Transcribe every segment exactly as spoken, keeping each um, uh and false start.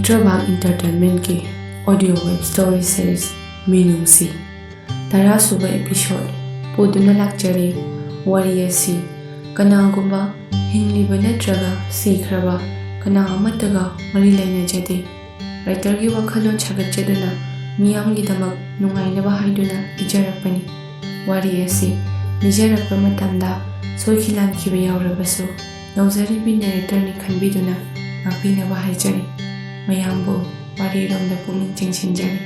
ꯇ꯭ꯔꯕꯥꯛ ꯏꯟꯇꯔꯇꯦꯟꯃꯦꯟꯠꯀꯤ audio web story series ꯃꯤꯅꯨꯡꯁꯤ ꯇꯔꯥꯁꯨꯕ episode ꯄꯨꯗꯨꯅ ꯂꯥꯛꯆꯔꯤ꯫ ꯋꯥꯔꯤ ꯑꯁꯤ ꯀꯅꯥꯒꯨꯝꯕ ꯍꯤꯡꯂꯤꯕ ꯅꯠꯇ꯭ꯔꯒ ꯁꯤꯈ꯭ꯔꯕ ꯀꯅꯥ ꯑꯃꯠꯇꯒ ꯃꯔꯤ ꯂꯩꯅꯖꯗꯦ꯫ ꯔꯥꯏꯇꯔꯒꯤ ꯋꯥꯈꯜꯂꯣꯟ ꯁꯥꯒꯠꯆꯗꯨꯅ ꯃꯤꯌꯥꯝꯒꯤꯗꯃꯛ ꯅꯨꯡꯉꯥꯏꯅꯕ ꯍꯥꯏꯗꯨꯅ ꯏꯖꯔꯛꯄꯅꯤ꯫ ꯋꯥꯔꯤ ꯑꯁꯤ ꯂꯤꯖꯔꯛꯄ ꯃꯇꯝꯗ ꯁꯣꯏꯈꯤ ꯂꯥꯟꯈꯤꯕ ꯌꯥꯎꯔꯕꯁꯨ ꯅꯧꯖꯔꯤꯕꯤ ꯅꯦꯔꯦꯇꯔꯅꯤ ꯈꯟꯕꯤꯗꯨꯅ ꯉꯥꯛꯄꯤꯅꯕ ꯍꯥꯏꯖꯔꯤ꯫ ꯃꯌꯥꯝꯕꯨ ꯋꯥꯔꯤꯔꯣꯝꯗ ꯄꯨꯛꯅꯤꯡ ꯆꯤꯡꯁꯤꯟꯖꯔꯤ꯫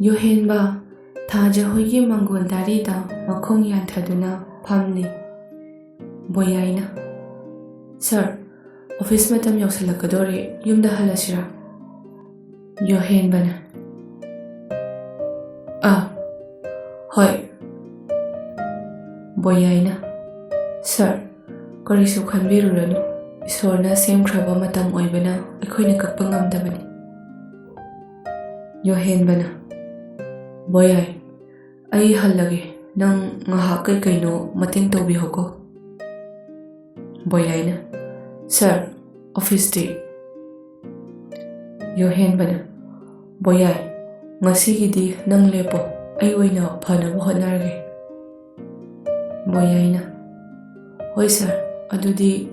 ꯌꯣꯍꯦꯟꯕ ꯊꯥꯖ ꯍꯣꯏꯒꯤ ꯃꯪꯒꯣꯜ ꯗꯥꯔꯤꯗ ꯃꯈꯣꯡ ꯌꯥꯟꯊꯗꯨꯅ ꯐꯝꯂꯤ꯫ ꯕꯣꯌꯥꯏꯅ, "ꯁꯥꯔ, ꯑꯣꯐꯤꯁ ꯃꯇꯝ ꯌꯧꯁꯤꯜꯂꯛꯀꯗꯣꯔꯦ, ꯌꯨꯝꯗ ꯍꯜꯂꯁꯤꯔꯥ?" ꯌꯣꯍꯦꯟꯕꯅ, "ꯑꯥ, ꯍꯣꯏ꯫" ꯕꯣꯌꯥꯏꯅ, "ꯁꯥꯔ, ꯀꯔꯤꯁꯨ ꯈꯟꯕꯤꯔꯨꯔꯅꯨ, ꯏꯁꯣꯔꯅ ꯁꯦꯝꯈ꯭ꯔꯕ ꯃꯇꯝ ꯑꯣꯏꯕꯅ ꯑꯩꯈꯣꯏꯅ ꯀꯛꯄ ꯉꯝꯗꯕꯅꯤ꯫" ꯌꯣꯍꯦꯟꯕꯅ, "ꯕꯣꯌꯥꯏ, ꯑꯩ ꯍꯜꯂꯒꯦ, ꯅꯪ ꯉꯥꯏꯍꯥꯛ ꯀꯩ ꯀꯩꯅꯣ ꯃꯇꯦꯡ ꯇꯧꯕꯤꯍꯧꯀꯣ꯫" ꯕꯣꯌꯥꯏꯅ, "ꯁꯥꯔ, ꯑꯣꯐꯤꯁꯇꯤ?" ꯌꯣꯍꯦꯟꯕꯅ, "ꯕꯣꯌꯥꯏ, ꯉꯁꯤꯒꯤꯗꯤ ꯅꯪ ꯂꯦꯞꯄꯣ, ꯑꯩ ꯑꯣꯏꯅ ꯐꯅꯕ ꯍꯣꯠꯅꯔꯒꯦ꯫" ꯕꯣꯌꯥꯏꯅ, "ꯍꯣꯏ ꯁꯥꯔ, ꯑꯗꯨꯗꯤ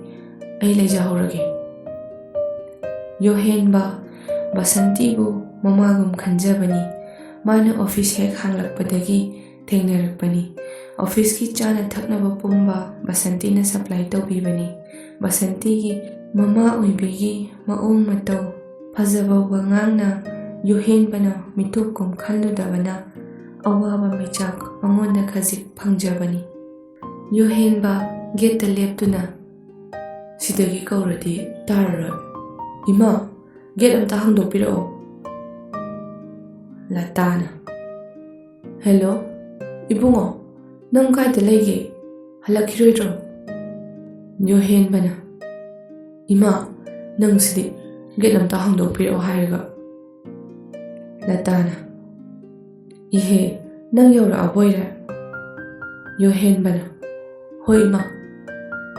ꯑꯩ ꯂꯩꯖꯍꯧꯔꯒꯦ꯫" ꯌꯣꯍꯦꯟꯕ ꯕꯁꯟꯇꯤꯕꯨ ꯃꯃꯥꯒꯨꯝ ꯈꯟꯖꯕꯅꯤ꯫ ꯃꯥꯅ ꯑꯣꯐꯤꯁ ꯍꯦꯛ ꯍꯥꯡꯂꯛꯄꯗꯒꯤ ꯊꯦꯡꯅꯔꯛꯄꯅꯤ꯫ ꯑꯣꯐꯤꯁꯀꯤ ꯆꯥꯅ ꯊꯛꯅꯕ ꯄꯨꯝꯕ ꯕꯁꯟꯇꯤꯅ ꯁꯄ꯭ꯂꯥꯏ ꯇꯧꯕꯤꯕꯅꯤ꯫ ꯕꯁꯟꯇꯤꯒꯤ ꯃꯃꯥ ꯑꯣꯏꯕꯤꯒꯤ ꯃꯑꯣꯡ ꯃꯇꯧ, ꯐꯖꯕ ꯋꯥꯉꯥꯡꯅ ꯌꯣꯍꯦꯟꯕꯅ ꯃꯤꯇꯣꯞ ꯀꯨꯝ ꯈꯜꯂꯨꯗꯕꯅ ꯑꯋꯥꯕ ꯃꯩꯆꯥꯛ ꯃꯉꯣꯟꯗ ꯈꯖꯤꯛ ꯐꯪꯖꯕꯅꯤ꯫ ꯌꯣꯍꯦꯟꯕ ꯒꯦꯠꯇ ꯂꯦꯞꯇꯨꯅ, "ꯁꯤꯗꯒꯤ ꯀꯧꯔꯗꯤ ꯇꯥꯔꯔꯣꯏ꯫ ꯏꯃꯥ, ꯒꯦꯠ ꯑꯝꯇ ꯍꯥꯡꯗꯣꯛꯄꯤꯔꯛꯑꯣ꯫" ꯂꯇꯥꯅ, "ꯍꯦꯜꯂꯣ, ꯏꯕꯨꯡꯉꯣ, ꯅꯪ ꯀꯥꯏꯗ ꯂꯩꯒꯦ? ꯍꯜꯂꯛꯈꯤꯔꯣꯏꯗ꯭ꯔꯣ?" ꯌꯣꯍꯦꯟꯕꯅ, "ꯏꯃꯥ, ꯅꯪꯁꯤꯗꯤ ꯒꯦꯠ ꯑꯝꯇ ꯍꯥꯡꯗꯣꯛꯄꯤꯔꯛꯑꯣ ꯍꯥꯏꯔꯒ꯫" ꯂꯇꯥꯅ, "ꯏꯍꯦ, ꯅꯪ ꯌꯧꯔꯛꯑꯕꯣꯏꯔꯦ?" ꯌꯣꯍꯦꯟꯕꯅ, "ꯍꯣꯏ ꯏꯃꯥ,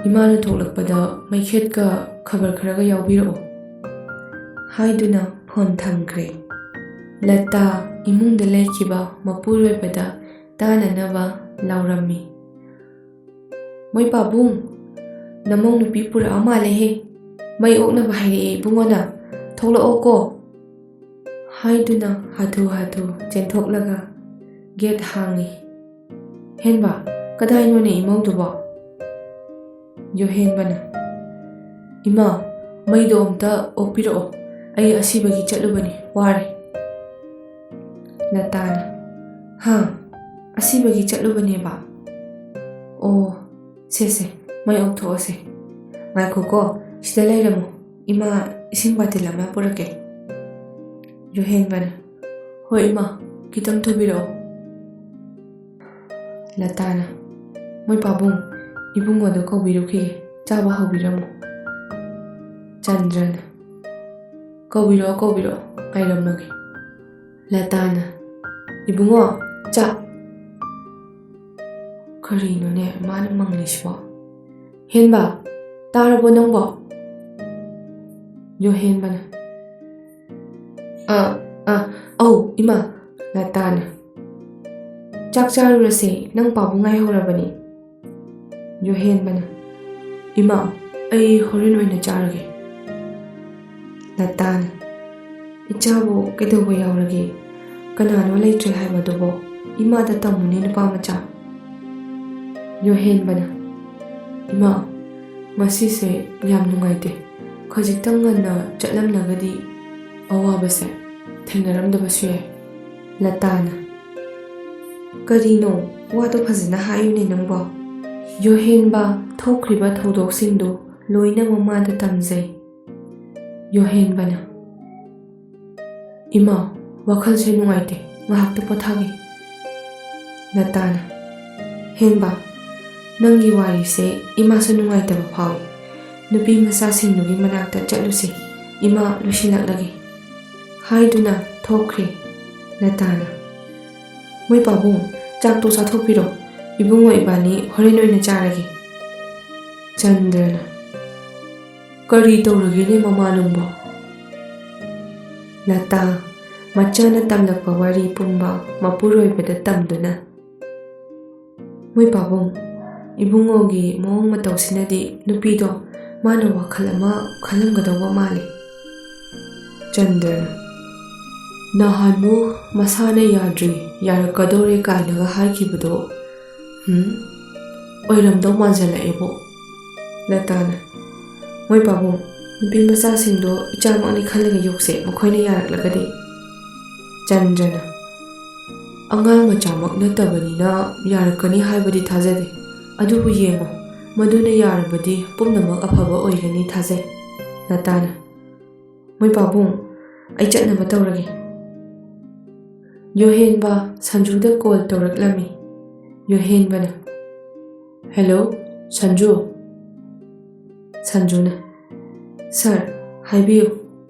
"ꯏꯃꯥꯅ ꯊꯣꯛꯂꯛꯄꯗ ꯃꯩꯈꯦꯠꯀ ꯈꯕꯔ ꯈꯔꯒ ꯌꯥꯎꯕꯤꯔꯛꯑꯣ" ꯍꯥꯏꯗꯨꯅ ꯐꯣꯟ ꯊꯝꯈ꯭ꯔꯦ꯫ ꯂꯇꯥ ꯏꯃꯨꯡꯗ ꯂꯩꯈꯤꯕ ꯃꯄꯨꯔꯣꯏꯕꯗ ꯇꯥꯅꯅꯕ ꯂꯥꯎꯔꯝꯃꯤ꯫ "ꯃꯣꯏ ꯄꯥꯕꯨꯡ, ꯅꯃꯧ ꯅꯨꯄꯤ ꯄꯨꯔꯛꯑ ꯃꯥꯜꯂꯦꯍꯦ꯫ ꯃꯩ ꯑꯣꯛꯅꯕ ꯍꯥꯏꯔꯛꯑꯦ ꯏꯕꯨꯡꯉꯣꯅ꯫ ꯊꯣꯛꯂꯛꯑꯣꯀꯣ" ꯍꯥꯏꯗꯨꯅ ꯍꯥꯊꯨ ꯍꯥꯊꯨ ꯆꯦꯟꯊꯣꯛꯂꯒ ꯒꯦꯠ ꯍꯥꯡꯉꯤ꯫ "ꯍꯦꯟꯕ, ꯀꯗꯥꯏꯅꯣꯅꯦ ꯏꯃꯧꯗꯨꯕꯣ?" ꯌꯣꯍꯦꯟꯕꯅ, "ꯏꯃꯥ, ꯃꯩꯗꯣ ꯑꯝꯇ ꯑꯣꯛꯄꯤꯔꯛꯑꯣ꯫ ꯑꯩ ꯑꯁꯤꯕꯒꯤ ꯆꯠꯂꯨꯕꯅꯤ, ꯋꯥꯔꯦ"꯫ ꯂꯇꯥꯅ, "ꯍꯥ? ꯑꯁꯤꯕꯒꯤ ꯆꯠꯂꯨꯕꯅꯦꯕ? ꯑꯣ, ꯁꯦ ꯁꯦ, ꯃꯩ ꯑꯣꯛꯊꯣꯛꯑꯁꯦ꯫ ꯉꯥꯏꯈꯣꯀꯣ, ꯁꯤꯗ ꯂꯩꯔꯝꯃꯣ꯫ ꯏꯃꯥ, ꯏꯁꯤꯡ ꯕꯥꯇꯤꯜ ꯑꯃ ꯄꯨꯔꯛꯀꯦ"꯫ ꯌꯣꯍꯦꯟꯕꯅ, "ꯍꯣꯏ ꯏꯃꯥ, ꯈꯤꯇꯪ ꯊꯨꯕꯤꯔꯛꯑꯣ"꯫ ꯂꯇꯥꯅ, "ꯃꯣꯏ ꯄꯥꯕꯨꯡ, ꯏꯕꯨꯡꯉꯣꯗꯣ ꯀꯧꯕꯤꯔꯨꯈꯤꯒꯦ, ꯆꯥꯕ ꯍꯧꯕꯤꯔꯝꯃꯣ"꯫ ꯆꯟꯗ꯭ꯔꯅ, "ꯀꯧꯕꯤꯔꯛꯑꯣ, ꯀꯧꯕꯤꯔꯛꯑꯣ, ꯉꯥꯏꯔꯝꯃꯒꯦ"꯫ ꯂꯇꯥꯅ, "ꯏꯕꯨꯡꯉꯣ, ꯆꯥꯛ"꯫ ꯀꯔꯤꯅꯣꯅꯦ ꯃꯥꯅ ꯃꯪꯂꯤꯁꯤꯕꯣ? "ꯍꯦꯟꯕ, ꯇꯥꯔꯕꯣ ꯅꯪꯕꯣ?" ꯌꯣꯍꯦꯟꯕꯅ, "ꯑ, ꯑ, ꯑꯧ, ꯏꯃꯥ"꯫ ꯂꯇꯥꯅ, "ꯆꯥꯛ ꯆꯥꯔꯨꯔꯁꯦ, ꯅꯪ ꯄꯥꯕꯨꯡ ꯉꯥꯏꯍꯧꯔꯕꯅꯤ"꯫ ꯌꯣꯍꯦꯟꯕꯅ, "ꯏꯃꯥ, ꯑꯩ ꯍꯣꯔꯦꯟ ꯑꯣꯏꯅ ꯆꯥꯔꯒꯦ"꯫ ꯂꯇꯥꯅ, "ꯏꯆꯥꯕꯨ ꯀꯩꯗꯧꯕ ꯌꯥꯎꯔꯒꯦ? ꯀꯅꯥꯅꯣ ꯂꯩꯇ꯭ꯔꯦ ꯍꯥꯏꯕꯗꯨꯕꯣ? ꯏꯃꯥꯗ ꯇꯝꯃꯨꯅꯦ, ꯅꯨꯄꯥ ꯃꯆꯥ"꯫ ꯌꯣꯍꯦꯟꯕꯅ, "ꯏꯃꯥ, ꯉꯁꯤꯁꯦ ꯌꯥꯝ ꯅꯨꯡꯉꯥꯏꯇꯦ꯫ ꯈꯖꯤꯛꯇꯪ ꯉꯟꯅ ꯆꯠꯂꯝꯂꯒꯗꯤ ꯑꯋꯥꯕꯁꯦ ꯊꯦꯡꯅꯔꯝꯗꯕꯁꯨ ꯌꯥꯏ"꯫ ꯂꯇꯥꯅ, "ꯀꯔꯤꯅꯣ? ꯋꯥꯗꯣ ꯐꯖꯅ ꯍꯥꯏꯌꯨꯅꯦ ꯅꯪꯕꯣ"꯫ ꯌꯣꯍꯦꯟꯕ ꯊꯣꯛꯈ꯭ꯔꯤꯕ ꯊꯧꯗꯣꯛꯁꯤꯡꯗꯨ ꯂꯣꯏꯅ ꯃꯃꯥꯗ ꯇꯝꯖꯩ꯫ ꯌꯣꯍꯦꯟꯕꯅ, "ꯏꯃꯥ, ꯋꯥꯈꯜꯁꯦ ꯅꯨꯡꯉꯥꯏꯇꯦ, ꯉꯥꯏꯍꯥꯛꯇ ꯄꯣꯊꯥꯒꯦ"꯫ ꯂꯇꯥꯅ, "ꯍꯦꯟꯕ, ꯅꯪꯒꯤ ꯋꯥꯔꯤꯁꯦ ꯏꯃꯥꯁꯨ ꯅꯨꯡꯉꯥꯏꯇꯕ ꯐꯥꯎꯏ꯫ ꯅꯨꯄꯤ ꯃꯆꯥꯁꯤꯡꯗꯨꯒꯤ ꯃꯅꯥꯛꯇ ꯆꯠꯂꯨꯁꯤ, ꯏꯃꯥ ꯂꯣꯏꯁꯤꯜꯂꯛꯂꯒꯦ" ꯍꯥꯏꯗꯨꯅ ꯊꯣꯛꯈ꯭ꯔꯦ꯫ ꯂꯇꯥꯅ, "ꯃꯣꯏ ꯄꯥꯕꯨꯡ, ꯆꯥꯛꯇꯣ ꯆꯥꯊꯣꯛꯄꯤꯔꯣ, ꯏꯕꯨꯡꯉꯣ ꯏꯕꯥꯅꯤ ꯍꯣꯔꯦꯟ ꯑꯣꯏꯅ ꯆꯥꯔꯒꯦ"꯫ ꯆꯟꯗ꯭ꯔꯅ, "ꯀꯔꯤ ꯇꯧꯔꯒꯦꯅꯦ ꯃꯃꯥ ꯅꯪꯕꯣ?" ꯂꯇꯥ, ꯃꯆꯥꯅ ꯇꯝꯂꯛꯄ ꯋꯥꯔꯤ ꯄꯨꯝꯕ ꯃꯄꯨꯔꯣꯏꯕꯗ ꯇꯝꯗꯨꯅ, "ꯃꯣꯏ ꯄꯥꯕꯨꯡ, ꯏꯕꯨꯡꯉꯣꯒꯤ ꯃꯑꯣꯡ ꯃꯇꯧꯁꯤꯅꯗꯤ ꯅꯨꯄꯤꯗꯣ ꯃꯥꯅ ꯋꯥꯈꯜ ꯑꯃ ꯈꯜꯂꯝꯒꯗꯧꯕ ꯃꯥꯜꯂꯤ꯫" ꯆꯟꯗ꯭ꯔꯅ, "ꯅꯍꯥꯟꯃꯨꯛ ꯃꯁꯥꯅ ꯌꯥꯗ꯭ꯔꯤ, ꯌꯥꯔꯛꯀꯗꯧꯔꯦ ꯀꯥꯏꯅꯒ ꯍꯥꯏꯈꯤꯕꯗꯣ, ꯎꯝ, ꯑꯣꯏꯔꯝꯗꯧ ꯃꯥꯟꯁꯤꯜꯂꯛꯑꯦꯕꯣ꯫" ꯂꯇꯥꯅ, "ꯃꯣꯏ ꯄꯥꯕꯨꯡ, ꯅꯨꯄꯤ ꯃꯆꯥꯁꯤꯡꯗꯣ ꯏꯆꯥꯃꯛꯅꯤ ꯈꯜꯂꯒ ꯌꯣꯛꯁꯦ, ꯃꯈꯣꯏꯅ ꯌꯥꯔꯛꯂꯒꯗꯤ꯫" ꯆꯟꯗ꯭ꯔꯅ, "ꯑꯉꯥꯡ ꯃꯆꯥꯃꯛ ꯅꯠꯇꯕꯅꯤꯅ ꯌꯥꯔꯛꯀꯅꯤ ꯍꯥꯏꯕꯗꯤ ꯊꯥꯖꯗꯦ꯫ ꯑꯗꯨꯕꯨ ꯌꯦꯡꯉꯣ, ꯃꯗꯨꯅ ꯌꯥꯔꯕꯗꯤ ꯄꯨꯝꯅꯃꯛ ꯑꯐꯕ ꯑꯣꯏꯒꯅꯤ ꯊꯥꯖꯩ꯫" ꯂꯇꯥꯅ, "ꯃꯣꯏ ꯄꯥꯕꯨꯡ, ꯑꯩ ꯆꯠꯅꯕ ꯇꯧꯔꯒꯦ꯫" ꯌꯣꯍꯦꯟꯕ ꯁꯟꯖꯨꯗ ꯀꯣꯜ ꯇꯧꯔꯛꯂꯝꯃꯤ꯫ ꯌꯣꯍꯦꯟꯕꯅ, "ꯍꯦꯜꯂꯣ, ꯁꯟꯖꯨ꯫" ꯁꯟꯖꯨꯅ, "ꯁꯥꯔ, ꯍꯥꯏꯕꯤꯌꯨ꯫"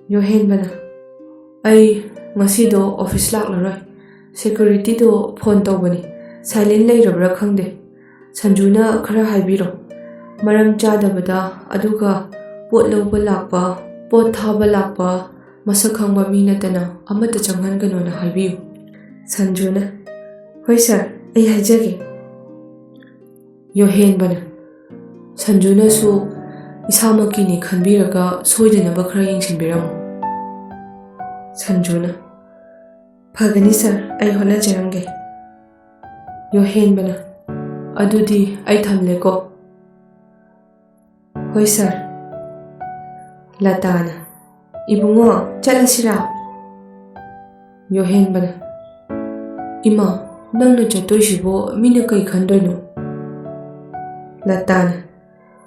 ꯌꯣꯍꯦꯟꯕꯅ, "ꯑꯩ ꯉꯁꯤꯗꯣ ꯑꯣꯐꯤꯁ ꯂꯥꯛꯂꯔꯣꯏ꯫ ꯁꯦꯀ꯭ꯌꯨꯔꯤꯇꯤꯗꯣ ꯐꯣꯟ ꯇꯧꯕꯅꯤ, ꯁꯥꯏꯂꯦꯟ ꯂꯩꯔꯕ꯭ꯔꯥ ꯈꯪꯗꯦ꯫ ꯁꯟꯖꯨꯅ ꯈꯔ ꯍꯥꯏꯕꯤꯔꯣ꯫ ꯃꯔꯝ ꯆꯥꯗꯕꯗ, ꯑꯗꯨꯒ ꯄꯣꯠ ꯂꯧꯕ ꯂꯥꯛꯄ, ꯄꯣꯠ ꯊꯥꯕ ꯂꯥꯛꯄ, ꯃꯁꯛ ꯈꯪꯕ ꯃꯤ ꯅꯠꯇꯅ ꯑꯃꯠꯇ ꯆꯪꯍꯟꯒꯅꯣꯅ ꯍꯥꯏꯕꯤꯌꯨ꯫" ꯁꯟꯖꯨꯅ, "ꯍꯣꯏ ꯁꯥꯔ, ꯑꯩ ꯍꯥꯏꯖꯒꯦ꯫" ꯌꯣꯍꯦꯟꯕꯅ, "ꯁꯟꯖꯨꯅꯁꯨ ꯏꯁꯥꯃꯛꯀꯤꯅꯤ ꯈꯟꯕꯤꯔꯒ ꯁꯣꯏꯗꯅꯕ ꯈꯔ ꯌꯦꯡꯁꯤꯟꯕꯤꯔꯝꯃꯨ꯫" ꯁꯟꯖꯨꯅ, "ꯐꯒꯅꯤ ꯁꯥꯔ, ꯑꯩ ꯍꯣꯠꯅꯖꯔꯝꯒꯦ꯫" ꯌꯣꯍꯦꯟꯕꯅ, "ꯑꯗꯨꯗꯤ ꯑꯩ ꯊꯝꯂꯦꯀꯣ꯫" "ꯍꯣꯏ ꯁꯥꯔ꯫" ꯂꯇꯥꯅ, "ꯏꯕꯨꯡꯉꯣ, ꯆꯠꯂꯁꯤꯔꯥ?" ꯌꯣꯍꯦꯟꯕꯅ, "ꯏꯃꯥ, ꯅꯪꯅ ꯆꯠꯇꯣꯏꯁꯤꯕꯣ ꯃꯤꯅ ꯀꯩ ꯈꯟꯗꯣꯏꯅꯣ?" ꯂꯇꯥꯅ,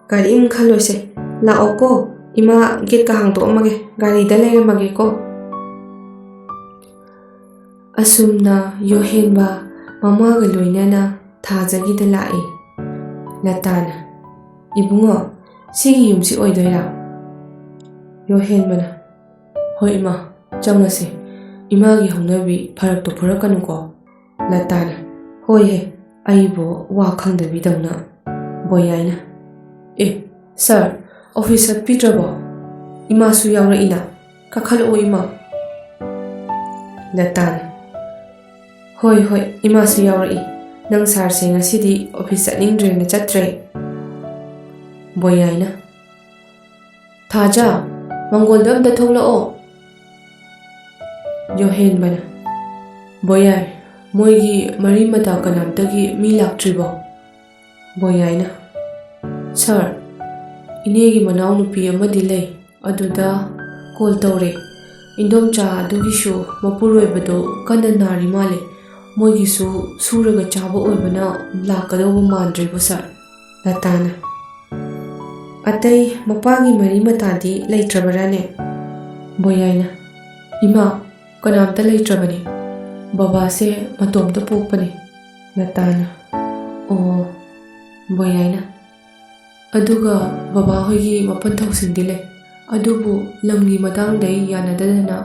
"ꯀꯔꯤꯝ ꯈꯜꯂꯣꯏꯁꯦ, ꯂꯥꯛꯑꯣꯀꯣ, ꯏꯃꯥ ꯒꯦꯠꯀ ꯍꯥꯡꯗꯣꯛꯑꯝꯃꯒꯦ, ꯒꯥꯔꯤꯗ ꯂꯩꯔꯝꯃꯒꯦꯀꯣ꯫" ꯑꯁꯨꯝꯅ ꯌꯣꯍꯦꯟꯕ ꯃꯃꯥꯒ ꯂꯣꯏꯅꯅ ꯊꯥꯖꯒꯤꯗ ꯂꯥꯛꯏ꯫ ꯂꯇꯥꯅ, "ꯏꯕꯨꯡꯉꯣ, ꯁꯤꯒꯤ ꯌꯨꯝꯁꯤ ꯑꯣꯏꯗꯣꯏꯔꯥ?" ꯌꯣꯍꯦꯟꯕꯅ, "ꯍꯣꯏ ꯏꯃꯥ, ꯆꯪꯉꯁꯤ꯫ ꯏꯃꯥꯒꯤ ꯍꯧꯅꯕꯤ ꯐꯔꯛꯇꯣ ꯐꯨꯔꯛꯀꯅꯨꯀꯣ꯫" ꯂꯇꯥꯅ, "ꯍꯣꯏꯍꯦ, ꯑꯩꯕꯨ ꯋꯥ ꯈꯪꯗꯕꯤꯗꯧꯅ꯫" ꯕꯣꯌꯥꯏꯅ, ꯑꯦ, ꯁꯥꯔ, ꯑꯣꯐꯤꯁ ꯆꯠꯄꯤꯗ꯭ꯔꯕꯣ? ꯏꯃꯥꯁꯨ ꯌꯥꯎꯔꯛꯏꯅ꯫ ꯀꯥꯈꯠꯂꯛꯑꯣ, ꯏꯃꯥ꯫ ꯂꯇꯥꯅ, "ꯍꯣꯏ, ꯍꯣꯏ, ꯏꯃꯥꯁꯨ ꯌꯥꯎꯔꯛꯏ꯫ ꯅꯪ ꯁꯥꯔꯁꯦ ꯉꯁꯤꯗꯤ ꯑꯣꯐꯤꯁ ꯆꯠꯅꯤꯡꯗ꯭ꯔꯦꯅ ꯆꯠꯇ꯭ꯔꯦ?" ꯕꯣꯌꯥꯏꯅ, "ꯊꯥꯖ, ꯃꯪꯒꯣꯜꯗ ꯑꯝꯇ ꯊꯣꯛꯂꯛꯑꯣ꯫" ꯌꯣꯍꯦꯟꯕꯅ, "ꯕꯣꯌꯥꯏ, ꯃꯣꯏꯒꯤ ꯃꯔꯤ ꯃꯇꯥ ꯀꯅꯥꯝꯇꯒꯤ ꯃꯤ ꯂꯥꯛꯇ꯭ꯔꯤꯕꯣ?" ꯕꯣꯌꯥꯏꯅ, "ꯁꯥꯔ, ꯏꯅꯦꯒꯤ ꯃꯅꯥꯎꯅꯨꯄꯤ ꯑꯃꯗꯤ ꯂꯩ, ꯑꯗꯨꯗ ꯀꯣꯜ ꯇꯧꯔꯦ꯫ ꯏꯟꯗꯣꯝꯆꯥ ꯑꯗꯨꯒꯤꯁꯨ ꯃꯄꯨꯔꯣꯏꯕꯗꯣ ꯀꯟꯅ ꯅꯥꯔꯤ ꯃꯥꯜꯂꯦ꯫ ꯃꯣꯏꯒꯤꯁꯨ ꯁꯨꯔꯒ ꯆꯥꯕ ꯑꯣꯏꯕꯅ ꯂꯥꯛꯀꯗꯧꯕ ꯃꯥꯟꯗ꯭ꯔꯦꯕꯨ, ꯁꯥꯔ꯫" ꯂꯇꯥꯅ, "ꯑꯇꯩ ꯃꯄꯥꯒꯤ ꯃꯔꯤ ꯃꯇꯥꯗꯤ ꯂꯩꯇ꯭ꯔꯕꯔꯥꯅꯦ?" ꯕꯣꯌꯥꯏꯅ, "ꯏꯃꯥ, ꯀꯅꯥꯝꯇ ꯂꯩꯇ꯭ꯔꯕꯅꯤ꯫ ꯕꯕꯥꯁꯦ ꯃꯇꯣꯝꯇ ꯄꯣꯛꯄꯅꯤ꯫" ꯂꯇꯥꯅ, "ꯑꯣ꯫" ꯕꯣꯌꯥꯏꯅ, "ꯑꯗꯨꯒ ꯕꯕꯥ ꯍꯣꯏꯒꯤ ꯃꯄꯟꯊꯧꯁꯤꯡꯗꯤ ꯂꯩ, ꯑꯗꯨꯕꯨ ꯂꯝꯒꯤ ꯃꯇꯥꯡꯗ ꯑꯩ ꯌꯥꯅꯗꯗꯅ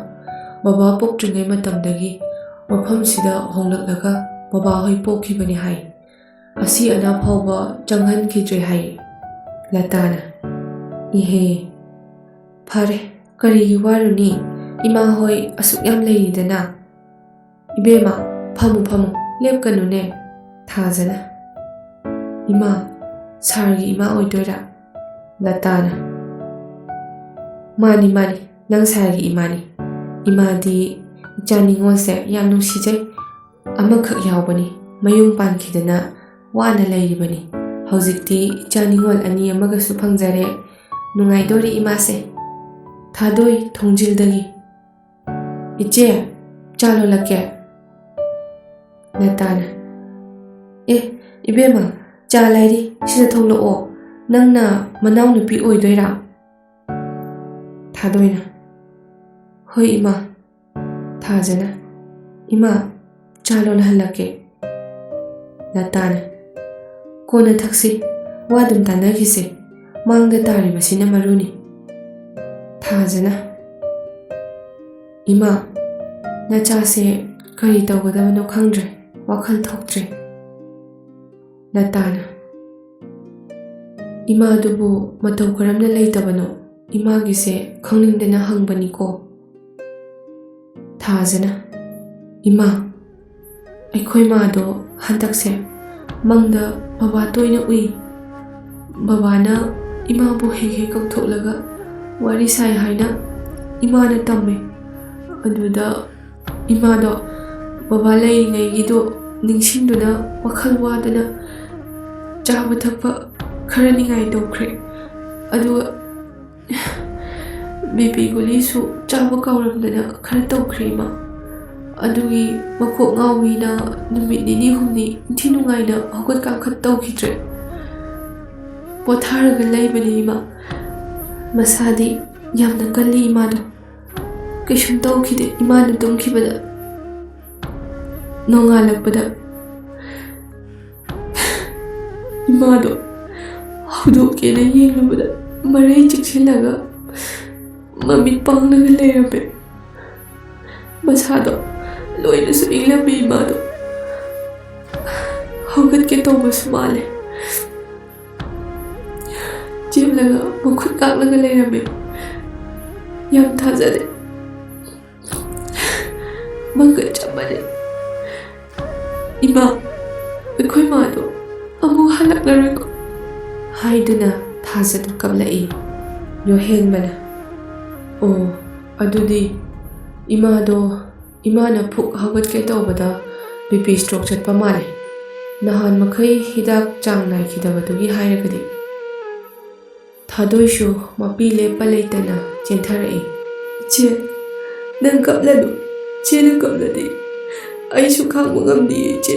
ꯕꯕꯥ ꯄꯣꯛꯇ꯭ꯔꯤꯉꯩ ꯃꯇꯝꯗꯒꯤ ꯃꯐꯝꯁꯤꯗ ꯍꯣꯡꯂꯛꯂꯒ ꯕꯕꯥ ꯍꯣꯏ ꯄꯣꯛꯈꯤꯕꯅꯤ ꯍꯥꯏ꯫ ꯑꯁꯤ ꯑꯅꯥ ꯐꯥꯎꯕ ꯆꯪꯍꯟꯈꯤꯗ꯭ꯔꯦ ꯍꯥꯏ꯫" ꯂꯇꯥꯅ, "ꯏꯍꯦ, ꯐꯔꯦ, ꯀꯔꯤꯒꯤ ꯋꯥꯔꯨꯅꯤ? ꯏꯃꯥ ꯍꯣꯏ ꯑꯁꯨꯛ ꯌꯥꯝ ꯂꯩꯔꯤꯗꯅ꯫ ꯏꯕꯦꯝꯃ, ꯐꯝꯃꯨ, ꯐꯝꯃꯨ, ꯂꯦꯞꯀꯅꯨꯅꯦ꯫" ꯊꯥꯖꯅ, "ꯏꯃꯥ, ꯁꯥꯔꯒꯤ ꯏꯃꯥ ꯑꯣꯏꯗꯣꯏꯔꯥ?" ꯂꯇꯥꯅ, "ꯃꯥꯅꯤ, ꯃꯥꯅꯤ, ꯅꯪ ꯁꯥꯔꯒꯤ ꯏꯃꯥꯅꯤ꯫ ꯏꯃꯥꯗꯤ ꯏꯆꯥ ꯅꯤꯉꯣꯜꯁꯦ ꯌꯥꯝ ꯅꯨꯡꯁꯤꯖꯩ꯫ ꯑꯃꯈꯛ ꯌꯥꯎꯕꯅꯤ, ꯃꯌꯨꯝ ꯄꯥꯟꯈꯤꯗꯅ ꯋꯥꯅ ꯂꯩꯔꯤꯕꯅꯤ꯫ ꯍꯧꯖꯤꯛꯇꯤ ꯏꯆꯥ ꯅꯤꯉꯣꯜ ꯑꯅꯤ ꯑꯃꯒꯁꯨ ꯐꯪꯖꯔꯦ꯫ ꯅꯨꯡꯉꯥꯏꯗꯣꯔꯤ ꯏꯃꯥꯁꯦ꯫ ꯊꯥꯗꯣꯏ, ꯊꯣꯡꯖꯤꯜꯗꯒꯤ꯫ ꯏꯆꯦ, ꯆꯥ ꯂꯣꯜꯂꯛꯀꯦ꯫" ꯂꯇꯥꯅ, "ꯑꯦ, ꯏꯕꯦꯝꯃ, ꯆꯥ ꯂꯥꯏꯔꯤ, ꯁꯤꯗ ꯊꯣꯛꯂꯛꯑꯣ꯫ ꯅꯪꯅ ꯃꯅꯥꯎꯅꯨꯄꯤ ꯑꯣꯏꯗꯣꯏꯔꯥ?" ꯊꯥꯗꯣꯏꯅ, "ꯍꯣꯏ, ꯏꯃꯥ꯫" ꯊꯥꯖꯅ, "ꯏꯃꯥ, ꯆꯥ ꯂꯣꯜꯍꯜꯂꯛꯀꯦ꯫" ꯂꯇꯥꯅ, "ꯀꯣꯟꯅ ꯊꯛꯁꯤ, ꯋꯥ ꯑꯗꯨꯝ ꯇꯥꯟꯅꯈꯤꯁꯦ, ꯃꯥꯡꯗ ꯇꯥꯔꯤꯕꯁꯤꯅ ꯃꯔꯨꯅꯤ꯫" ꯊꯥꯖꯅ, "ꯏꯃꯥ, ꯅꯆꯥꯁꯦ ꯀꯔꯤ ꯇꯧꯒꯗꯕꯅꯣ ꯈꯪꯗ꯭ꯔꯦ, ꯋꯥꯈꯜ ꯊꯣꯛꯇ꯭ꯔꯦ꯫" ꯂꯇꯥꯅ, ꯏꯃꯥꯗꯨꯕꯨ ꯃꯇꯧ ꯀꯔꯝꯅ ꯂꯩꯇꯕꯅꯣ? ꯏꯃꯥꯒꯤꯁꯦ ꯈꯪꯅꯤꯡꯗꯅ ꯍꯪꯕꯅꯤꯀꯣ꯫ ꯊꯥꯖꯅ, "ꯏꯃꯥ, ꯑꯩꯈꯣꯏ ꯃꯥꯗꯣ ꯍꯟꯗꯛꯁꯦ ꯃꯪꯗ ꯕꯕꯥ ꯇꯣꯏꯅ ꯎꯏ꯫ ꯕꯕꯥꯅ ꯏꯃꯥꯕꯨ ꯍꯦꯛ ꯍꯦꯛ ꯀꯧꯊꯣꯛꯂꯒ ꯋꯥꯔꯤ ꯁꯥꯏ ꯍꯥꯏꯅ ꯏꯃꯥꯅ ꯇꯝꯃꯦ꯫ ꯑꯗꯨꯗ ꯏꯃꯥꯗꯣ ꯕꯕꯥ ꯂꯩꯔꯤꯉꯩꯒꯤꯗꯣ ꯅꯤꯡꯁꯤꯡꯗꯨꯅ ꯋꯥꯈꯜ ꯋꯥꯗꯅ ꯆꯥꯕ ꯊꯛꯄ ꯈꯔ ꯅꯤꯡꯉꯥꯏ ꯇꯧꯈ꯭ꯔꯦ꯫ ꯑꯗꯨꯒ ꯕꯤ ꯄꯤ ꯒꯨꯂꯤꯁꯨ ꯆꯥꯕ ꯀꯥꯎꯔꯝꯗꯅ ꯈꯔ ꯇꯧꯈ꯭ꯔꯦ ꯏꯃꯥ꯫ ꯑꯗꯨꯒꯤ ꯃꯀꯣꯛ ꯉꯥꯎꯋꯤꯅ ꯅꯨꯃꯤꯠ ꯅꯤꯅꯤ ꯍꯨꯝꯅꯤ ꯏꯟꯊꯤ ꯅꯨꯡꯉꯥꯏꯅ ꯍꯧꯒꯠ ꯀꯥꯡꯈꯠ ꯇꯧꯈꯤꯗ꯭ꯔꯦ꯫ ꯄꯣꯊꯥꯔꯒ ꯂꯩꯕꯅꯤ ꯏꯃꯥ꯫ ꯃꯁꯥꯗꯤ ꯌꯥꯝꯅ ꯀꯜꯂꯤ ꯏꯃꯥꯗꯣ꯫ ꯀꯩꯁꯨꯝ ꯇꯧꯈꯤꯗꯦ ꯏꯃꯥꯅ ꯇꯨꯝꯈꯤꯕꯗ꯫ ꯅꯣꯡꯉꯥꯜꯂꯛꯄꯗ ꯏꯃꯥꯗꯣ ꯍꯧꯗꯣꯛꯀꯦꯅ ꯌꯦꯡꯂꯨꯕꯗ ꯃꯔꯩ ꯆꯤꯛꯁꯤꯜꯂꯒ ꯃꯃꯤꯠ ꯄꯥꯡꯂꯒ ꯂꯩꯔꯝꯃꯦ꯫ ꯃꯁꯥꯗꯣ ꯂꯣꯏꯅꯁꯨ ꯏꯪꯂꯝꯃꯤ ꯏꯃꯥꯗꯣ꯫ ꯍꯧꯒꯠꯀꯦ ꯇꯧꯕꯁꯨ ꯃꯥꯜꯂꯦ꯫ ꯆꯦꯞꯂꯒ ꯃꯈꯨꯠ ꯀꯥꯛꯂꯒ ꯂꯩꯔꯝꯃꯦ꯫ ꯌꯥꯝ ꯊꯥꯖꯗꯦ꯫ ꯃꯪꯒ ꯆꯞ ꯃꯥꯟꯅꯩ꯫ "ꯏꯃꯥ, ꯑꯩꯈꯣꯏ ꯃꯥꯗꯣ ꯑꯃꯨꯛ ꯍꯜꯂꯛꯂꯔꯣꯏꯀꯣ?" ꯍꯥꯏꯗꯨꯅ ꯊꯥꯖꯗꯨ ꯀꯞꯂꯛꯏ꯫ ꯌꯣꯍꯦꯟꯕꯅ, "ꯑꯣ, ꯑꯗꯨꯗꯤ ꯏꯃꯥꯗꯣ, ꯏꯃꯥꯅ ꯐꯨꯛ ꯍꯧꯒꯠꯀꯦ ꯇꯧꯕꯗ ꯕꯤ ꯄꯤ ꯁ꯭ꯇ꯭ꯔꯣꯛ ꯆꯠꯄ ꯃꯥꯜꯂꯦ꯫ ꯅꯍꯥꯟ ꯃꯈꯩ ꯍꯤꯗꯥꯛ ꯆꯥꯡ ꯅꯥꯏꯈꯤꯗꯕꯗꯨꯒꯤ ꯍꯥꯏꯔꯒꯗꯤ꯫" ꯊꯥꯗꯣꯏꯁꯨ ꯃꯄꯤ ꯂꯦꯞꯄ ꯂꯩꯇꯅ ꯆꯦꯟꯊꯔꯛꯏ꯫ "ꯏꯆꯦ, ꯅꯪ ꯀꯞꯂꯅꯨ꯫ ꯏꯆꯦꯅ ꯀꯞꯂꯗꯤ ꯑꯩꯁꯨ ꯈꯥꯡꯕ ꯉꯝꯗꯤꯌꯦ, ꯏꯆꯦ꯫"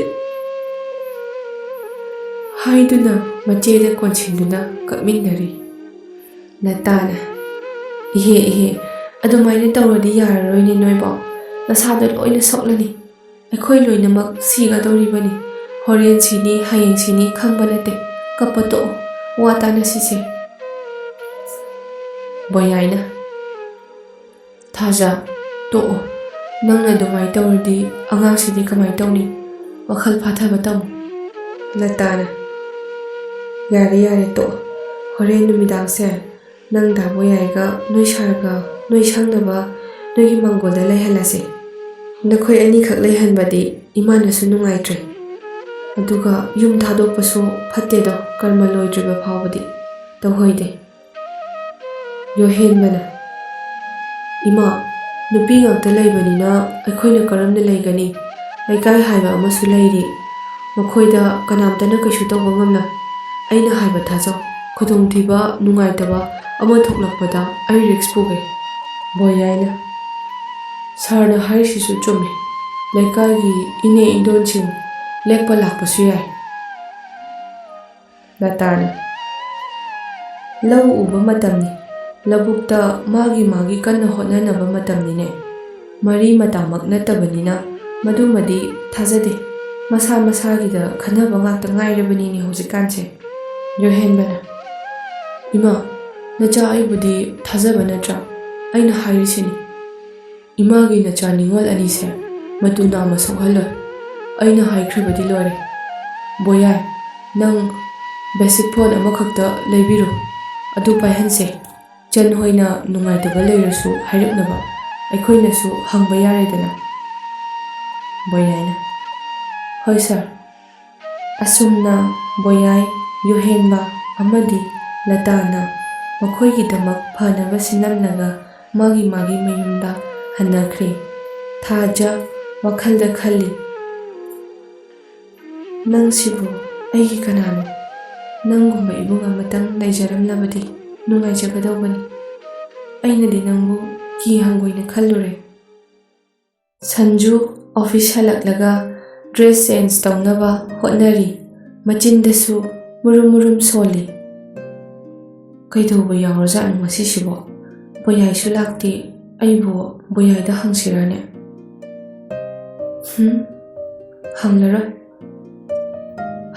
ꯍꯥꯏꯗꯨꯅ ꯃꯆꯦꯗ ꯀꯣꯟꯁꯤꯟꯗꯨꯅ ꯀꯞꯃꯤꯟꯅꯔꯤ꯫ ꯂꯇꯥꯅ, "ꯏꯍꯦ, ꯏꯍꯦ, ꯑꯗꯨꯃꯥꯏꯅ ꯇꯧꯔꯗꯤ ꯌꯥꯔꯔꯣꯏꯅꯦ ꯅꯣꯏꯕꯣ꯫ ꯅꯁꯥꯗꯣ ꯂꯣꯏꯅ ꯁꯣꯛꯂꯅꯤ꯫ ꯑꯩꯈꯣꯏ ꯂꯣꯏꯅꯃꯛ ꯁꯤꯒꯗꯧꯔꯤꯕꯅꯤ꯫ ꯍꯣꯔꯦꯟ ꯁꯤꯅꯤ, ꯍꯌꯦꯡ ꯁꯤꯅꯤ ꯈꯪꯕ ꯅꯠꯇꯦ꯫ ꯀꯞꯄ ꯇꯣꯛꯑꯣ꯫ ꯋꯥ ꯇꯥꯅꯁꯤꯁꯦ꯫" ꯕꯣꯌꯥꯏꯅ, "ꯊꯥꯖ, ꯇꯣꯛꯑꯣ꯫ ꯅꯪꯅ ꯑꯗꯨꯃꯥꯏꯅ ꯇꯧꯔꯗꯤ ꯑꯉꯥꯡꯁꯤꯗꯤ ꯀꯃꯥꯏꯅ ꯇꯧꯅꯤ? ꯋꯥꯈꯜ ꯐꯥꯊꯕ ꯇꯝꯃꯨ꯫" ꯂꯇꯥꯅ, "ꯌꯥꯔꯦ, ꯌꯥꯔꯦ, ꯇꯣꯛꯑꯣ꯫ ꯍꯣꯔꯦꯟ ꯅꯨꯃꯤꯗꯥꯡꯁꯦ ꯅꯪ ꯗꯥ ꯕꯣꯌꯥꯏꯒ ꯅꯣꯏ ꯁꯥꯔꯒ ꯅꯣꯏ ꯁꯪꯅꯕ ꯅꯣꯏꯒꯤ ꯃꯪꯒꯣꯜꯗ ꯂꯩꯍꯜꯂꯁꯦ꯫ ꯅꯈꯣꯏ ꯑꯅꯤꯈꯛ ꯂꯩꯍꯟꯕꯗꯤ ꯏꯃꯥꯅꯁꯨ ꯅꯨꯡꯉꯥꯏꯇ꯭ꯔꯦ꯫ ꯑꯗꯨꯒ ꯌꯨꯝ ꯊꯥꯗꯣꯛꯄꯁꯨ ꯐꯠꯇꯦꯗꯣ, ꯀꯔꯃ ꯂꯣꯏꯗ꯭ꯔꯤꯕ ꯐꯥꯎꯕꯗꯤ꯫ ꯇꯧꯍꯩꯗꯦ꯫ ꯌꯣꯍꯦꯟꯕꯅ, "ꯏꯃꯥ, ꯅꯨꯄꯤ ꯉꯥꯛꯇ ꯂꯩꯕꯅꯤꯅ ꯑꯩꯈꯣꯏꯅ ꯀꯔꯝꯅ ꯂꯩꯒꯅꯤ? ꯂꯩꯀꯥꯏ ꯍꯥꯏꯕ ꯑꯃꯁꯨ ꯂꯩꯔꯤ꯫ ꯃꯈꯣꯏꯗ ꯀꯅꯥꯝꯇꯅ ꯀꯩꯁꯨ ꯇꯧꯕ ꯉꯝꯂꯣꯏ꯫ ꯑꯩꯅ ꯍꯥꯏꯕ ꯊꯥꯖꯧ꯫ ꯈꯨꯗꯣꯡꯊꯤꯕ, ꯅꯨꯡꯉꯥꯏꯇꯕ ꯑꯃ ꯊꯣꯛꯂꯛꯄꯗ ꯑꯩ ꯔꯤꯛꯁ ꯄꯨꯒꯦ꯫" ꯕꯣꯌꯥꯏꯅ, "ꯁꯥꯔꯅ ꯍꯥꯏꯔꯤꯁꯤꯁꯨ ꯆꯨꯝꯃꯤ꯫ ꯂꯩꯀꯥꯏꯒꯤ ꯏꯅꯦ ꯏꯟꯗꯣꯟꯁꯤꯡ ꯂꯦꯛꯄ ꯂꯥꯛꯄꯁꯨ ꯌꯥꯏ꯫" ꯂꯇꯥꯅ, "ꯂꯧ ꯎꯕ ꯃꯇꯝꯅꯤ꯫ ꯂꯧꯕꯨꯛꯇ ꯃꯥꯒꯤ ꯃꯥꯒꯤ ꯀꯟꯅ ꯍꯣꯠꯅꯅꯕ ꯃꯇꯝꯅꯤꯅꯦ꯫ ꯃꯔꯤ ꯃꯇꯥꯃꯛ ꯅꯠꯇꯕꯅꯤꯅ ꯃꯗꯨꯃꯗꯤ ꯊꯥꯖꯗꯦ꯫ ꯃꯁꯥ ꯃꯁꯥꯒꯤꯗ ꯈꯟꯅꯕ ꯉꯥꯛꯇ ꯉꯥꯏꯔꯕꯅꯤꯅꯦ ꯍꯧꯖꯤꯛꯀꯥꯟꯁꯦ꯫" ꯌꯣꯍꯦꯟꯕꯅ, "ꯏꯃꯥ, ꯅꯆꯥ ꯑꯩꯕꯨꯗꯤ ꯊꯥꯖꯕ ꯅꯠꯇ꯭ꯔꯥ? ꯑꯩꯅ ꯍꯥꯏꯔꯤꯁꯤꯅꯤ꯫ ꯏꯃꯥꯒꯤ ꯅꯆꯥ ꯅꯤꯉꯣꯜ ꯑꯅꯤꯁꯦ ꯃꯇꯨ ꯅꯥꯝꯃ ꯁꯣꯛꯍꯜꯂꯣꯏ꯫ ꯑꯩꯅ ꯍꯥꯏꯈ꯭ꯔꯕꯗꯤ ꯂꯣꯏꯔꯦ꯫ ꯕꯣꯌꯥꯏ, ꯅꯪ ꯕꯦꯁꯤꯛ ꯐꯣꯟ ꯑꯃꯈꯛꯇ ꯂꯩꯕꯤꯔꯣ꯫ ꯑꯗꯨ ꯄꯥꯏꯍꯟꯁꯦ꯫ ꯆꯟ ꯍꯣꯏꯅ ꯅꯨꯡꯉꯥꯏꯇꯕ ꯂꯩꯔꯁꯨ ꯍꯥꯏꯔꯛꯅꯕ꯫ ꯑꯩꯈꯣꯏꯅꯁꯨ ꯍꯪꯕ ꯌꯥꯔꯦꯗꯅ꯫" ꯕꯣꯌꯥꯏꯅ, "ꯍꯣꯏ ꯁꯥꯔ꯫" ꯑꯁꯨꯝꯅ ꯕꯣꯌꯥꯏ, ꯌꯨꯍꯦꯟꯕ ꯑꯃꯗꯤ ꯂꯇꯥꯅ ꯃꯈꯣꯏꯒꯤꯗꯃꯛ ꯐꯅꯕ ꯁꯤꯟꯂꯝꯂꯒ ꯃꯥꯒꯤ ꯃꯥꯒꯤ ꯃꯌꯨꯝꯗ ꯍꯟꯅꯈ꯭ꯔꯦ꯫ ꯊꯥꯖ ꯋꯥꯈꯜꯗ ꯈꯜꯂꯤ, "ꯅꯪꯁꯤꯕꯨ ꯑꯩꯒꯤ ꯀꯅꯥꯅꯣ? ꯅꯪꯒꯨꯝꯕ ꯏꯕꯨꯡ ꯑꯃꯇꯪ ꯂꯩꯖꯔꯝꯂꯕꯗꯤ ꯅꯨꯡꯉꯥꯏꯖꯒꯗꯧꯕꯅꯤ꯫ ꯑꯩꯅꯗꯤ ꯅꯪꯕꯨ ꯀꯤ ꯍꯪꯒꯣꯏꯅ ꯈꯜꯂꯨꯔꯦ꯫" ꯁꯟꯖꯨ ꯑꯣꯐꯤꯁ ꯍꯜꯂꯛꯂꯒ ꯗ꯭ꯔꯦꯁ ꯆꯦꯟꯖ ꯇꯧꯅꯕ ꯍꯣꯠꯅꯔꯤ꯫ ꯃꯆꯤꯟꯗꯁꯨ ꯃꯨꯔꯨꯝ ꯃꯨꯔꯨꯝ ꯁꯣꯜꯂꯤ꯫ "ꯀꯩꯗꯧꯕ ꯌꯥꯎꯔꯖꯥꯠꯅꯣ ꯉꯁꯤꯁꯤꯕꯣ? ꯕꯣꯌꯥꯏꯁꯨ ꯂꯥꯛꯇꯦ꯫ ꯑꯩꯕꯨ ꯕꯣꯌꯥꯏꯗ ꯍꯪꯁꯤꯔꯅꯦ? ꯍꯨꯝ, ꯍꯪꯂꯔꯣꯏ꯫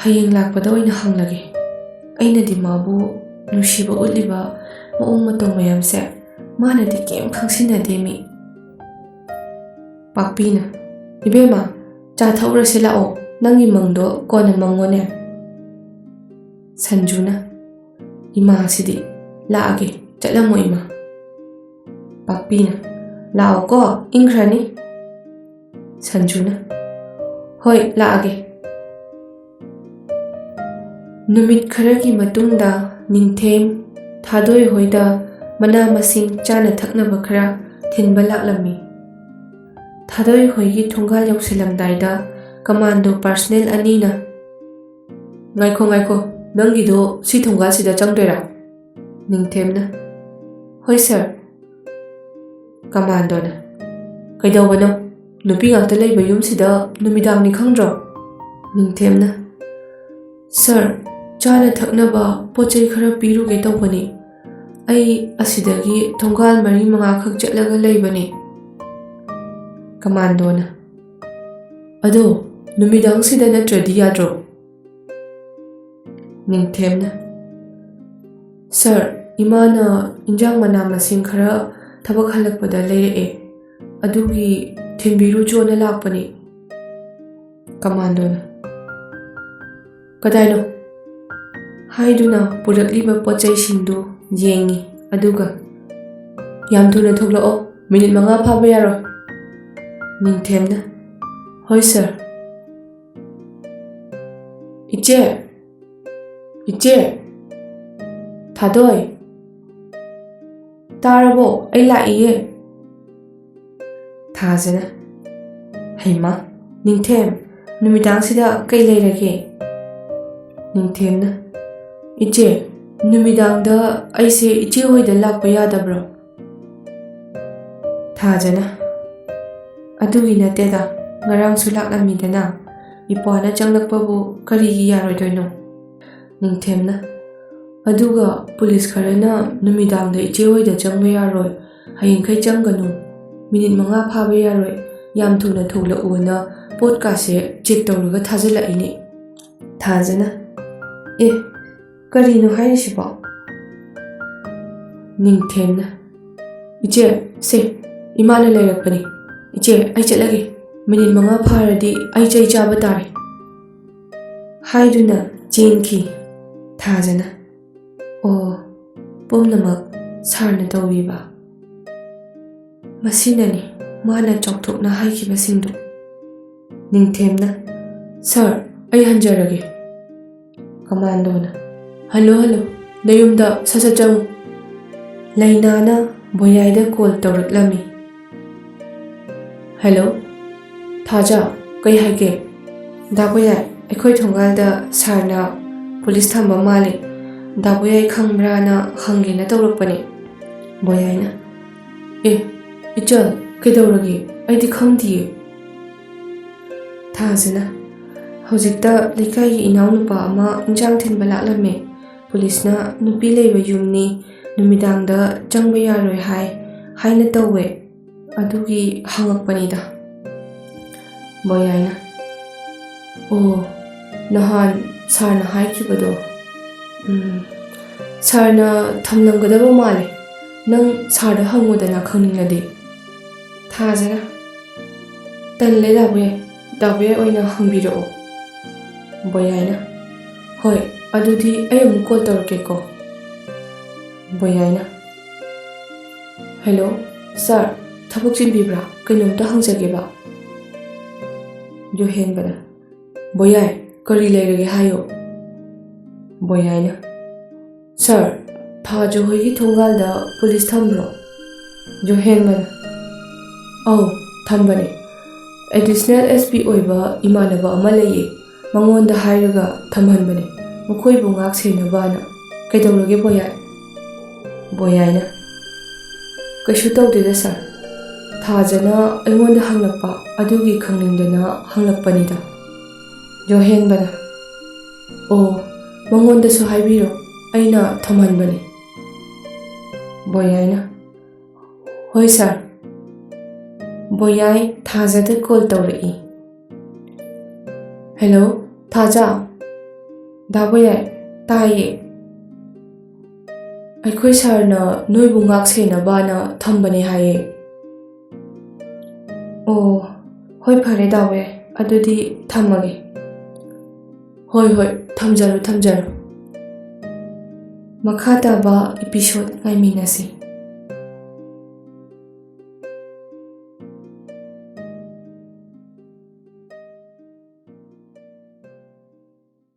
ꯍꯌꯦꯡ ꯂꯥꯛꯄꯗ ꯑꯣꯏꯅ ꯍꯪꯂꯒꯦ꯫ ꯑꯩꯅꯗꯤ ꯃꯥꯕꯨ ꯅꯨꯡꯁꯤꯕ ꯎꯠꯂꯤꯕ ꯃꯑꯣꯡ ꯃꯇꯧ ꯃꯌꯥꯝꯁꯦ ꯃꯥꯅꯗꯤ ꯀꯩꯝ ꯈꯪꯁꯤꯟꯅꯗꯦ ꯃꯤ꯫" ꯄꯥꯛꯄꯤꯅ, "ꯏꯕꯦꯝꯃ, ꯆꯥ ꯊꯛꯎꯔꯁꯤ ꯂꯥꯛꯑꯣ, ꯅꯪꯒꯤ ꯃꯪꯗꯣ ꯀꯣꯟꯅ ꯃꯪꯉꯣꯅꯦ꯫" ꯁꯟꯖꯨꯅ, ꯏꯃꯥꯁꯤꯗꯤ꯫ "ꯂꯥꯛꯑꯒꯦ, ꯆꯠꯂꯝꯃꯣ ꯏꯃꯥ꯫" ꯄꯥꯛꯄꯤꯅ, "ꯂꯥꯛꯑꯣꯀꯣ, ꯏꯪꯈ꯭ꯔꯅꯤ꯫" ꯁꯟꯖꯨꯅ, "ꯍꯣꯏ, ꯂꯥꯛꯑꯒꯦ꯫" ꯅꯨꯃꯤꯠ ꯈꯔꯒꯤ ꯃꯇꯨꯡꯗ ꯅꯤꯡꯊꯦꯝ ꯊꯥꯗꯣꯏ ꯍꯣꯏꯗ ꯃꯅꯥ ꯃꯁꯤꯡ ꯆꯥꯅ ꯊꯛꯅꯕ ꯈꯔ ꯊꯤꯟꯕ ꯂꯥꯛꯂꯝꯃꯤ꯫ ꯊꯥꯗꯣꯏ ꯍꯣꯏꯒꯤ ꯊꯣꯡꯒꯥꯜ ꯌꯧꯁꯤꯜꯂꯝꯗꯥꯏꯗ ꯀꯃꯥꯟꯗꯣ ꯄꯥꯔꯁꯅꯦꯜ ꯑꯅꯤꯅ, "ꯉꯥꯏꯈꯣ, ꯉꯥꯏꯈꯣ, ꯅꯪꯒꯤꯗꯣ ꯁꯤ ꯊꯣꯡꯒꯥꯜꯁꯤꯗ ꯆꯪꯗꯣꯏꯔꯥ?" ꯅꯤꯡꯊꯦꯝꯅ, "ꯍꯣꯏ ꯁꯥꯔ꯫" ꯀꯃꯥꯟꯗꯣꯅ, "ꯀꯩꯗꯧꯕꯅꯣ? ꯅꯨꯄꯤ ꯉꯥꯛꯇ ꯂꯩꯕ ꯌꯨꯝꯁꯤꯗ ꯅꯨꯃꯤꯗꯥꯡꯅꯤ ꯈꯪꯗ꯭ꯔꯣ?" ꯅꯤꯡꯊꯦꯝꯅ, "ꯁꯥꯔ, ꯆꯥꯅ ꯊꯛꯅꯕ ꯄꯣꯠ ꯆꯩ ꯈꯔ ꯄꯤꯔꯨꯒꯦ ꯇꯧꯕꯅꯤ꯫ ꯑꯩ ꯑꯁꯤꯗꯒꯤ ꯊꯣꯡꯒꯥꯜ ꯃꯔꯤ ꯃꯉꯥꯈꯛ ꯆꯠꯂꯒ ꯂꯩꯕꯅꯤ꯫" ꯀꯃꯥꯟꯗꯣꯅ, "ꯑꯗꯣ ꯅꯨꯃꯤꯗꯥꯡꯁꯤꯗ ꯅꯠꯇ꯭ꯔꯗꯤ ꯌꯥꯗ꯭ꯔꯣ?" ꯅꯤꯡꯊꯦꯝꯅ, "ꯁꯥꯔ, ꯏꯃꯥꯅ ꯏꯟꯖꯥꯡ ꯃꯅꯥ ꯃꯁꯤꯡ ꯈꯔ ꯊꯕꯛ ꯍꯜꯂꯛꯄꯗ ꯂꯩꯔꯛꯑꯦ, ꯑꯗꯨꯒꯤ ꯊꯤꯟꯕꯤꯔꯨꯆꯣꯅ ꯂꯥꯛꯄꯅꯤ꯫" ꯀꯃꯥꯟꯗꯣꯅ, "ꯀꯗꯥꯏꯅꯣ?" ꯍꯥꯏꯗꯨꯅ ꯄꯨꯔꯛꯂꯤꯕ ꯄꯣꯠ ꯆꯩꯁꯤꯡꯗꯨ ꯌꯦꯡꯉꯤ, ꯑꯗꯨꯒ, "ꯌꯥꯝ ꯊꯨꯅ ꯊꯣꯛꯂꯛꯑꯣ, ꯃꯤꯅꯤꯠ ꯃꯉꯥ ꯐꯥꯕ ꯌꯥꯔꯣꯏ꯫" ꯅꯤꯡꯊꯦꯝꯅ, "ꯍꯣꯏ ꯁꯥꯔ꯫" "ꯏꯆꯦ! ꯏꯆꯦ! ꯊꯥꯗꯣꯏ! ꯇꯥꯔꯕꯣ? ꯑꯩ ꯂꯥꯛꯏꯌꯦ꯫" ꯊꯥꯖꯅ, "ꯍꯩꯃꯥ, ꯅꯤꯡꯊꯦꯝ, ꯅꯨꯃꯤꯗꯥꯡꯁꯤꯗ ꯀꯩ ꯂꯩꯔꯒꯦ?" ꯅꯤꯡꯊꯦꯝꯅ, "ꯏꯆꯦ, ꯅꯨꯃꯤꯗꯥꯡꯗ ꯑꯩꯁꯦ ꯏꯆꯦ ꯍꯣꯏꯗ ꯂꯥꯛꯄ ꯌꯥꯗꯕ꯭ꯔꯣ?" ꯊꯥꯖꯅ, "ꯑꯗꯨꯒꯤ ꯅꯠꯇꯦꯗ, ꯉꯔꯥꯡꯁꯨ ꯂꯥꯛꯂꯝꯃꯤꯗꯅ, ꯏꯄ꯭ꯋꯥꯅ ꯆꯪꯂꯛꯄꯕꯨ ꯀꯔꯤꯒꯤ ꯌꯥꯔꯣꯏꯗꯣꯏꯅꯣ?" ꯅꯤꯡꯊꯦꯝꯅ, "ꯑꯗꯨꯒ ꯄꯨꯂꯤꯁ ꯈꯔꯅ ꯅꯨꯃꯤꯗꯥꯡꯗ ꯏꯆꯦ ꯍꯣꯏꯗ ꯆꯪꯕ ꯌꯥꯔꯣꯏ, ꯍꯌꯦꯡꯈꯩ ꯆꯪꯒꯅꯨ, ꯃꯤꯅꯤꯠ ꯃꯉꯥ ꯐꯥꯕ ꯌꯥꯔꯣꯏ, ꯌꯥꯝ ꯊꯨꯅ ꯊꯣꯛꯂꯛꯎꯅ ꯄꯣꯠꯀꯥꯁꯦ ꯆꯦꯛ ꯇꯧꯔꯒ ꯊꯥꯖꯤꯜꯂꯛꯏꯅꯦ꯫" ꯊꯥꯖꯅ, "ꯑꯦ, ꯀꯔꯤꯅꯣ ꯍꯥꯏꯔꯤꯁꯤꯕꯣ?" ꯅꯤꯡꯊꯦꯝꯅ, "ꯏꯆꯦ, ꯁꯦ, ꯏꯃꯥꯅ ꯂꯩꯔꯛꯄꯅꯤ꯫ ꯏꯆꯦ, ꯑꯩ ꯆꯠꯂꯒꯦ꯫ ꯃꯤꯅꯤꯠ ꯃꯉꯥ ꯐꯥꯔꯗꯤ ꯑꯩ ꯆꯩ ꯆꯥꯕ ꯇꯥꯔꯦ꯫" ꯍꯥꯏꯗꯨꯅ ꯆꯦꯟꯈꯤ ꯊꯥꯖꯅ꯫ ꯑꯣ, ꯄꯨꯝꯅꯃꯛ ꯁꯥꯔꯅ ꯇꯧꯕꯤꯕ꯫ ꯃꯁꯤꯅꯅꯤ ꯃꯥꯅ ꯆꯥꯎꯊꯣꯛꯅ ꯍꯥꯏꯈꯤꯕꯁꯤꯡꯗꯨ꯫ ꯅꯤꯡꯊꯦꯝꯅ, "ꯁꯥꯔ, ꯑꯩ ꯍꯟꯖꯔꯒꯦ꯫" ꯀꯃꯥꯟꯗꯣꯅ, "ꯍꯜꯂꯣ, ꯍꯜꯂꯣ, ꯅꯌꯨꯝꯗ ꯁꯠ ꯁꯠ ꯆꯪꯉꯨ꯫" ꯂꯩꯅꯥꯅ ꯕꯣꯌꯥꯏꯗ ꯀꯣꯜ ꯇꯧꯔꯛꯂꯝꯃꯤ꯫ "ꯍꯜꯂꯣ, ꯊꯥꯖ, ꯀꯩ ꯍꯥꯏꯒꯦ?" "ꯗꯥ ꯕꯣꯌꯥꯏ, ꯑꯩꯈꯣꯏ ꯊꯣꯡꯒꯥꯜꯗ ꯁꯥꯔꯅ ꯄꯨꯂꯤꯁ ꯊꯝꯕ ꯃꯥꯜꯂꯦ꯫ ꯗꯥ ꯕꯣꯌꯥꯏ ꯈꯪꯕ꯭ꯔꯥꯅ ꯍꯪꯒꯦꯅ ꯇꯧꯔꯛꯄꯅꯦ꯫" ꯕꯣꯌꯥꯏꯅ, "ꯑꯦ, ꯏꯆꯜ, ꯀꯩꯗꯧꯔꯒꯦ? ꯑꯩꯗꯤ ꯈꯪꯗꯤꯌꯦ꯫" ꯊꯥꯖꯅ, "ꯍꯧꯖꯤꯛꯇ ꯂꯩꯀꯥꯏꯒꯤ ꯏꯅꯥꯎꯅꯨꯄꯥ ꯑꯃ ꯏꯟꯖꯥꯡ ꯊꯤꯟꯕ ꯂꯥꯛꯂꯝꯃꯦ꯫ ꯄꯨꯂꯤꯁꯅ ꯅꯨꯄꯤ ꯂꯩꯕ ꯌꯨꯝꯅꯤ, ꯅꯨꯃꯤꯗꯥꯡꯗ ꯆꯪꯕ ꯌꯥꯔꯣꯏ ꯍꯥꯏ ꯍꯥꯏꯅ ꯇꯧꯋꯦ꯫ ꯑꯗꯨꯒꯤ ꯍꯪꯉꯛꯄꯅꯤꯗ꯫" ꯕꯣꯌꯥꯏꯅ, "ꯑꯣ, ꯅꯍꯥꯟ ꯁꯥꯔꯅ ꯍꯥꯏꯈꯤꯕꯗꯣ꯫ ꯎꯝ, ꯁꯥꯔꯅ ꯊꯝꯂꯝꯒꯗꯕ ꯃꯥꯜꯂꯦ꯫ ꯅꯪ ꯁꯥꯔꯗ ꯍꯪꯉꯨꯗꯅ ꯈꯪꯅꯤꯡꯂꯗꯤ꯫" ꯊꯥꯖꯅ, "ꯇꯜꯂꯦ ꯗꯥꯕꯨꯌꯦ, ꯗꯥꯕꯨꯌꯦ ꯑꯣꯏꯅ ꯍꯪꯕꯤꯔꯛꯑꯣ꯫" ꯕꯣꯌꯥꯏꯅ, "ꯍꯣꯏ, ꯑꯗꯨꯗꯤ ꯑꯩ ꯑꯃꯨꯛ ꯀꯣꯜ ꯇꯧꯔꯛꯀꯦꯀꯣ꯫" ꯕꯣꯌꯥꯏꯅ, "ꯍꯦꯜꯂꯣ, ꯁꯥꯔ, ꯊꯕꯛ ꯆꯤꯟꯕꯤꯕ꯭ꯔꯥ? ꯀꯩꯅꯣꯝꯇ ꯍꯪꯖꯒꯦꯕ꯫" ꯌꯣꯍꯦꯟꯕꯅ, "ꯕꯣꯌꯥꯏ, ꯀꯔꯤ ꯂꯩꯔꯒꯦ ꯍꯥꯏꯌꯣ꯫" ꯕꯣꯌꯥꯏꯅ, "ꯁꯥꯔ, ꯊꯥꯖ ꯍꯣꯏꯒꯤ ꯊꯣꯡꯒꯥꯜꯗ ꯄꯨꯂꯤꯁ ꯊꯝꯕ꯭ꯔꯣ?" ꯌꯣꯍꯦꯟꯕꯅ, "ꯑꯧ, ꯊꯝꯕꯅꯦ꯫ ꯑꯦꯗꯤꯁꯅꯦꯜ ꯑꯦꯁ ꯄꯤ ꯑꯣꯏꯕ ꯏꯃꯥꯟꯅꯕ ꯑꯃ ꯂꯩꯌꯦ꯫ ꯃꯉꯣꯟꯗ ꯍꯥꯏꯔꯒ ꯊꯝꯍꯟꯕꯅꯦ, ꯃꯈꯣꯏꯕꯨ ꯉꯥꯛ ꯁꯦꯟꯅꯕꯅ꯫ ꯀꯩꯗꯧꯔꯒꯦ ꯕꯣꯌꯥꯏ?" ꯕꯣꯌꯥꯏꯅ, "ꯀꯩꯁꯨ ꯇꯧꯗꯦꯗ ꯁꯥꯔ꯫ ꯊꯥꯖꯅ ꯑꯩꯉꯣꯟꯗ ꯍꯪꯂꯛꯄ ꯑꯗꯨꯒꯤ ꯈꯪꯅꯤꯡꯗꯅ ꯍꯪꯂꯛꯄꯅꯤꯗ꯫" ꯌꯣꯍꯦꯟꯕꯅ, "ꯑꯣ, ꯃꯉꯣꯟꯗꯁꯨ ꯍꯥꯏꯕꯤꯔꯣ, ꯑꯩꯅ ꯊꯝꯍꯟꯕꯅꯤ꯫" ꯕꯣꯌꯥꯏꯅ, "ꯍꯣꯏ ꯁꯥꯔ꯫" ꯕꯣꯌꯥꯏ ꯊꯥꯖꯗ ꯀꯣꯜ ꯇꯧꯔꯛꯏ꯫ "ꯍꯦꯜꯂꯣ, ꯊꯥꯖ꯫ ꯗꯥ ꯕꯣꯌꯥꯏ, ꯇꯥꯏꯌꯦ꯫ ꯑꯩꯈꯣꯏ ꯁꯥꯔꯅ ꯅꯣꯏꯕꯨ ꯉꯥꯛ ꯁꯦꯟꯅꯕꯅ ꯊꯝꯕꯅꯦ ꯍꯥꯏꯌꯦ꯫" "ꯑꯣ, ꯍꯣꯏ, ꯐꯔꯦ ꯗꯥ ꯕꯣꯌꯥꯏ, ꯑꯗꯨꯗꯤ ꯊꯝꯃꯒꯦ꯫" "ꯍꯣꯏ, ꯍꯣꯏ, ꯊꯝꯖꯔꯣ, ꯊꯝꯖꯔꯣ꯫" ꯃꯈꯥ ꯇꯥꯕ episode ꯉꯥꯏꯃꯤꯟꯅꯁꯤ꯫